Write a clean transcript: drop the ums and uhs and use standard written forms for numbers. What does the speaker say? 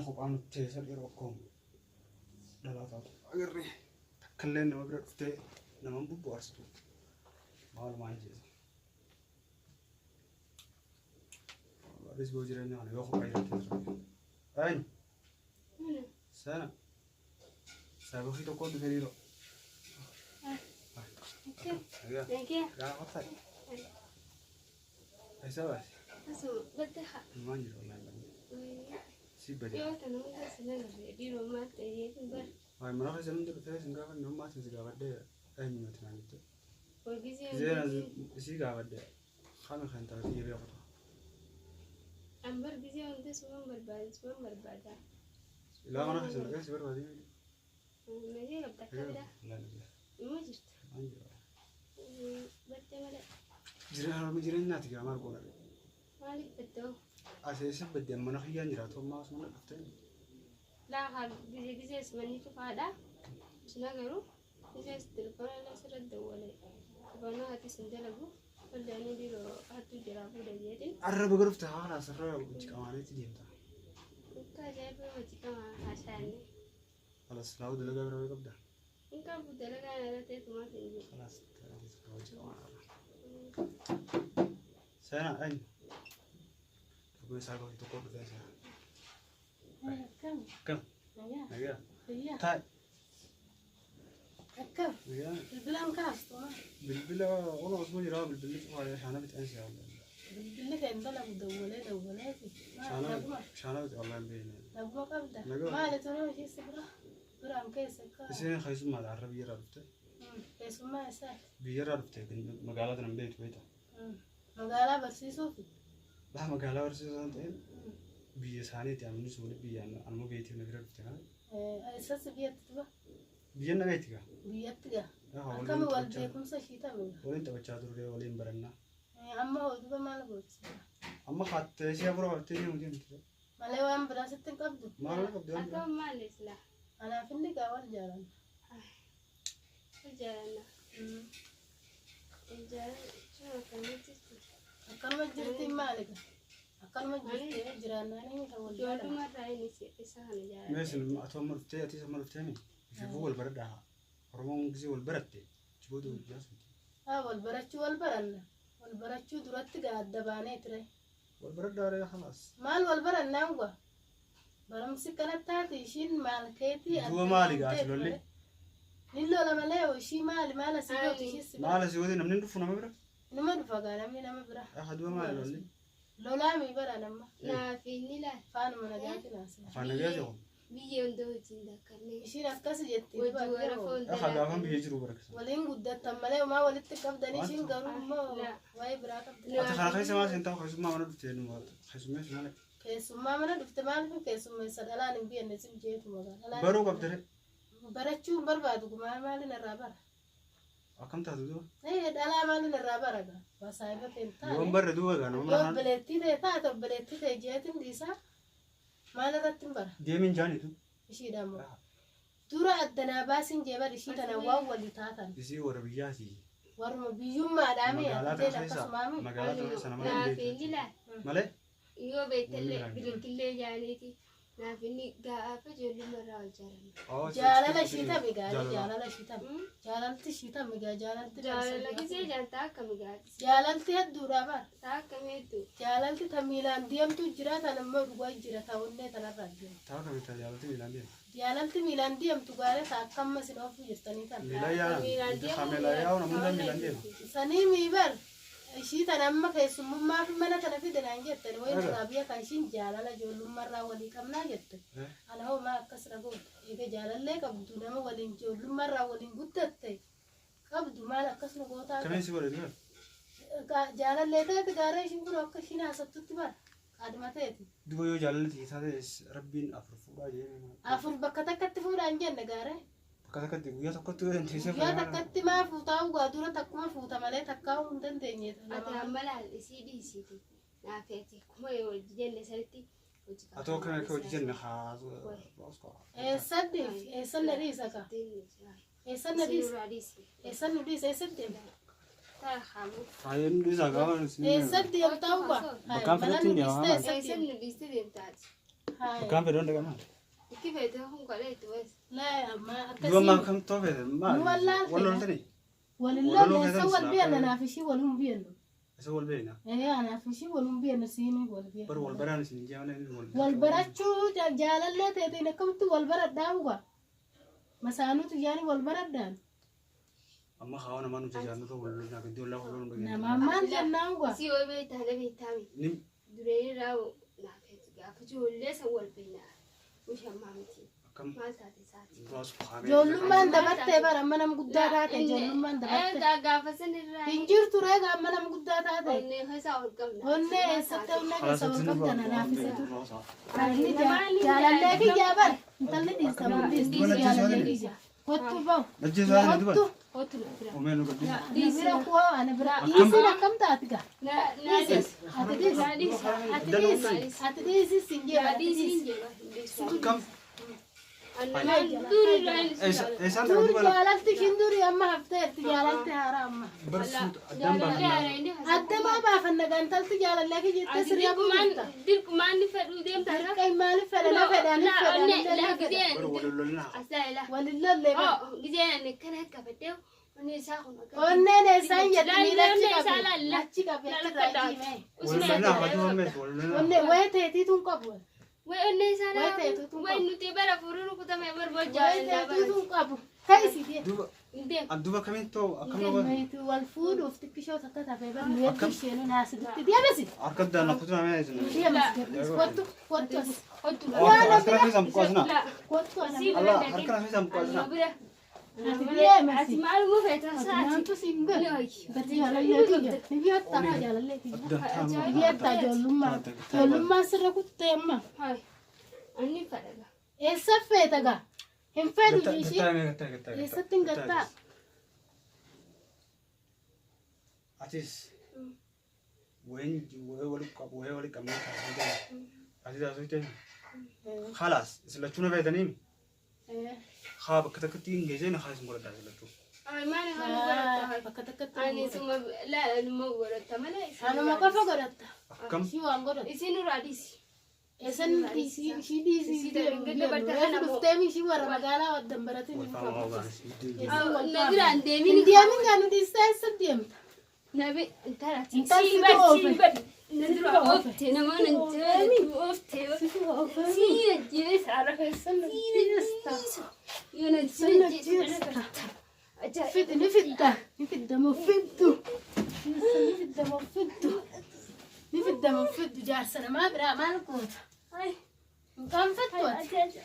Kophaa nutti teessa yeroo akkuma dhalaa taatu agarree takkallee nama bira dhuftee nama bubbu'arsitu maalumaan jeesa. Anis boo jireenya kana yoo kophaa jiraatte jira. Eenyu? Sana. Sababii tokkoon dhufee dhiiroo. Gaafa ta'e. Eessa baase? Asuma badde haa. Maal jiru wallaahi hin badne. Si bade. Yoo tana hunda sin agarre dhiiroo maal ta'ee bar. Waay mana keessa namni dhufee sin gaafanne hommaatiin si gaafadhee eenyumaati naan jette. Hojii Gisee isii gaafadhe kami kan taate beekutu. Ambar gisee hunda suman barbaada suman barbaada. Ilaa mana keessa dhufee si barbaadee. Nagee qabda akka biraa immoo jirta. Maal jiru? Badde malee Jireenya jireenyaati gaa maal goona? Maaliif badde hoo? As eessa badde mana kiyyaan jiraatu ammaa asuma dhuftee. Laa haa gisee gisee manni cufaadha. Isin agaruu gisee telefoona illee sirra dawwale. Telefoona ati isin dalagu wallee dhiiroo hattuu jiraa fuudha jeetiin. Arraba garufte haala asirra hojii qamaaneetti deemta. Akka ajaa'iba hojii qama haasa'anii. Halas laa'u dalagaa biraa qabda. Hin qabu dalagaa irra teessumaaf hin jiru. Halas hojii qamaanarra. Seenaa eenyu? Dhabboo isaa gooti tokko dhufee seenaa. Akkam. Akkam? Nagaa. Nagaa. Fayyaa. Taa'e. Akkam. Nagaa. Bilbilaan kaastu maa? Bilbila kun osoo jiraa bilbilli cufaadha shaana fixeen si haala. Bilbilli kan dalagu dawwalee dawwaleeti. Maal Shaana naguma? Shaana fixe wallahi hin beekne. Naguma qabda? Naguma. Maali toloo ishee si bira? Biraan keessa akka. Isheen keessummaadha har'a biyyarraa dhufte. Keessummaa isaa. Biyyarraa dhufte magaalaa tana hin beektu beekta. Magaalaa barsiisuufi. Laa magaalaa barsiisuu osoo hin ta'in biyya isaaniiti amni sun biyya anuma beektii na bira dhufte kana. Eessatti biyyatti tuba? Biyya na beekti gaa. Biyyatti gaa. Yaa waliin Akkami wal taphachaa beekumsa ishii tami gaa? Waliin taphachaa turre waliin barannaa. Amma hoo duba maal gooti? Amma haattee ishee afura qabattee deemu deemti. Malee waan biraa sitti hin qabdu? Maal qabdi waan biraa? Akkam maali silaa? Anaaf inni gaa wal jaalanna. Wal jaalanna. Wal jaalachuu akkamitti jechuudha? Akkanuma jirti maali gaa? Akkanuma jirti jiraannaan inni kan wal jaalanna. Ijoollummaa irraa inni isa kana jaalladha. Mee isin atoo amma dhuftee atis amma dhuftee mi? Ififuu wal baradhaa. Oromoon gisee wal baratte jibooda wal jaasuuti. Haa wal barachuu wal baranna. Wal barachuu duratti gaa adda baanee ture. Wal baradhaa ree khalaas. Maal wal barannaan gwa? Barumsi kanatti taati ishiin maal keetii Duuba maali gaa ati lolli? Nin lola malee hoo ishii maali maal asii gootu ishii si bira? Maal asii gootee namni hin dhufu nama bira? Numa dhufa gaa namni nama bira. Haa duuba maali lolli? Lolaa mii bara namma. Naaf inni laal. Faanuma nagaatiin haasa'e. Afaan nagaa jedhu. Biyyee hunda wajjin daakannee. Ishiin akkas jetti. Wajjin warra foon Haa gaafan biyya jiru barakisa. Waliin guddattan malee homaa walitti qabdanii ishiin garuu immoo waa'ee biraa qabdi. Ati kana keessa maal seentaa keessummaa mana dhufte nu keessummeessu malee. Keessummaa mana dhufte maaliif keessummeessa dhalaan hin biyanne sim jeetu maqaa. Dhalaan Baruu qabde ree. Barachuu hin barbaadu maal maaliin irraa bara. Akkam taatu duuba? Ee dhalaa maaliin irraa bara gaa. Waa saahiba ta'e hin taane. Yoon barre duuba gaa nama Yoo mana kaan obboleettii ta'e taate obboleettii ta'e jeetiin dhiisaa maal irratti hin bara. Deemiin jaanitu. Ishiidhaan moo. Dura addanaa baasin jee bar ishii tana waan walii taatan. Isii warra biyyaati. Warruma biyyummaadhaa mee Magaalaa ati tana keessa akkasumaa mee. Magaalaa tana keessa nama hin Naaf beektu. inni laal. Malee Yoo beektallee Namni biraan birinkillee jaaniiti. Naaf inni gaafa ijoollummaa irraa wal jaalanna. Jaalala ishii tami gaarii Jaalala. Jaalala ishii tami. Jaalalti ishii tami gaa jaalalti Jaalala gisee jaan ta'a akkami gaati. Jaalalti hedduudha bar. Ta'a akkamii hedduu. Jaalalti ta miilaan deemtu jira tan immoo dhugaa jira ta onnee tanarraa deemtu. Ta'a kami ta'a jaalalti miilaan deema. Jaalalti miilaan deemtu gaarii ta akka amma isin oofuu jirtanii tan. Miilaan yaa'an. Miilaan deemu. Miilaan yaa'u namoonni miilaan deema. Sanii mii bar ishii tan amma keessummummaa fi mana tana fide naan jettani wayi Aga. duraa biyya kan ishiin jaalala ijoollummaarraa walii qabnaa jette. Eh. Ana hoo maa akkas na goote eega jaalallee qabdu nama waliin ijoollummaarraa waliin guddatte qabdu maal akkas nu gootaa Akkamiin si godhe duuba? Jaalallee ta'eeti gaaree ishiin kun akka ishiin haasattutti bara qaadima ta'eeti. Duuba yoo jaalalli xiisaa ta'es rabbiin afur fuudhaa jedhee Afur bakka takkatti fuudhaan jenne gaaree. Bakka takkatti guyyaa tokkotti yoo dandeessee Guyyaa takkatti maa fuutaa ugaa dura takkuma fuuta malee takkaa hin dandeenye. Ati amma laal isii dhiisiiti. Naaf ati akkuma yoo hojii jenne sanitti hojii qaba. Atoo akkana akka hojii jenne haa. Eessan dhiif? Eessan na dhiisa ka? Eessan na dhiisa? Suuraa dhiisi. Eessan nu dhiisa? Eessan deemta? Ta'a haamu. Faayeen dhiisaa gaafa Eessan deemta ugaa? Bakkaan Mana fudhatti nu hin dhiista deema. eessan Eessan deemta? nu dhiiste deemtaati. Bakkaan fedhoon dhaqamaa. Ikki feete kun kadha itti wees. Laa amma Duba maa akkasii kam too feete maal? Nu wallaan Wal fedha. loltanii? Walillee Waloluu eessa keessan wal silaa beekna akka- naaf ishii walum beeknu. Isa wal beekna. Ee anaaf ishii walum beeknu siin wal Bar wal beeknu. baraan isin jee malee wal Wal barachuu jaalallee teetiin akkamitti wal baradhaan gaa. Masaanuutu yaani wal baradhaan. Amma haa namaa nuti jaallatu wal lolnaa gadi wal loluu hin dhageenye. Namaan maal jennaan gaa. Isii yoo beektaa na beektaa mi. Ni Duree irraa naaf gaafa ijoollee san wal beekna. Mishammaa miti. akkam Maal taate isaati? duraas kaamee. Ijoollummaan dabartee bara amma nama guddaa taate ijoollummaan dabartee. Gaafa san irraa Hin jirtu reega amma nama guddaa taate. onnee keessaa ol qabna. Onnee eessatti onnee keessa wal qabdan anaaf isatu. Inni Jaalallee kiyyaa bara intalli dhiista mun dhiisti jaalallee kiyya. Kottu bahu. Najjeesaa ni duba. Kottu. Kottu na bira. Omee nu gaddisa. Ana bira koo ana bira. Dhiisiin akkam taati gaa? Na na dhiisi. Ati dhiisi. Na dhiisi. Ati dhiisi. Ati dhiisi siin Na jedha. Ati dhiisi dhiisi. hin jedhu. Hin dhiisu. Akkam Annamaan dur irraa inni si eessa jaalladha. eessaan Dur dhaqa duba jaalalti ishiin durii amma hafteerti jaalalti haaraa amma. bar suuta addaan Jaalallee baafannaa. haaraa inni haasa'u. Addamaa baafanna gaantalti jaalallee kiyya Ati sirrii dirqumaan jirta. dirqumaan ni fedhuu deemta. Dirqai maaliif fedha na fedha ni fedha ni Laa fedha. gizeen Bar wal lolnaa. asaa ilaa. Walilollee bara. Oo gizeen ani akkana qabadhee onnee isaa kun akka. Onneen eessaan jetti miila achi Onnee isaa qabe. laalla. Achi qabe Laalla achirraa akka jiime. Wal lolnaa hajuu ammees wal lolnaa. Onnee wayii teetiituun qabu. Way onnee isaa Way teetiituun Way qabu. nuti bara furii rukutame barbaacha. Wayii teetiituun qabu. Ta'isi deema. Duba Deem. duba kamiin too akkam nama Wal fuudhuuf xiqqishoo takka tafee bar nu hedduu isheenuu naasitti deemasi. harka daana kutu namee isin. Deemasi deemasi. Kottu kottu as. Kottu. Harka rafeesaan buqqaasina. Laa. Kottu ana. Sii bira Allah dhaqee. harka rafeesaan buqqaasina. Anuma bira. Ati deemasi. Ati maal mufeeta saati? Naantu siin galu. Gati jaalallee kiyya. Ni biyyatta haa jaalallee kiyya. Addaan taa'aa. Ni biyyatta ijoollummaa. Ijoollummaan sirra kuttee amma. Hai. Anni fedha. Eessa feeta gaa? Hin fedhu ishii. Gattaa mee gattaa gattaa. Eessatti hin gattaa? Atis wayin wayii wali wayii wali qabnee taasisuu ati taasisuu ta'e khalaas isin lachuu na feetanii haa bakka takkatti hin geessine haa isin godhadhaa isin lachuu. Ai maal kan godhatta? Bakka takkatti. Ani suma laa anuma godhatta malee. Anuma qofa godhatta. Akkam Ishii waan godhatta. Isin irraa dhiisi. Eessan dhiisii ishii dhiisii Isii dargaggeessa barta reefu kana moo- dhufteemi ishii warra magaalaa waddan baratin wal hin faama qabu. waan Na biraan deemin. Hin deemin gaa nu dhiistee eessa deemta? Nabi intala Intalli sii situ bar oofe. sii bar. Na dura oofe. oofte nama nan jaalatu oofte. Sii ajjeesa ara. Eessan nu Sii dhiista? ajjeesa. Yoo na Eessan sii nu ajjeesa dhiista? Ajaa'iba. Fidi ni fidda ni fidda moo fiddu ni fidda moo fiddu ni fidda moo fiddu jaarsa namaa biraa maal goota? Ai. Hin qaanfattu ati? Ajaa'iba.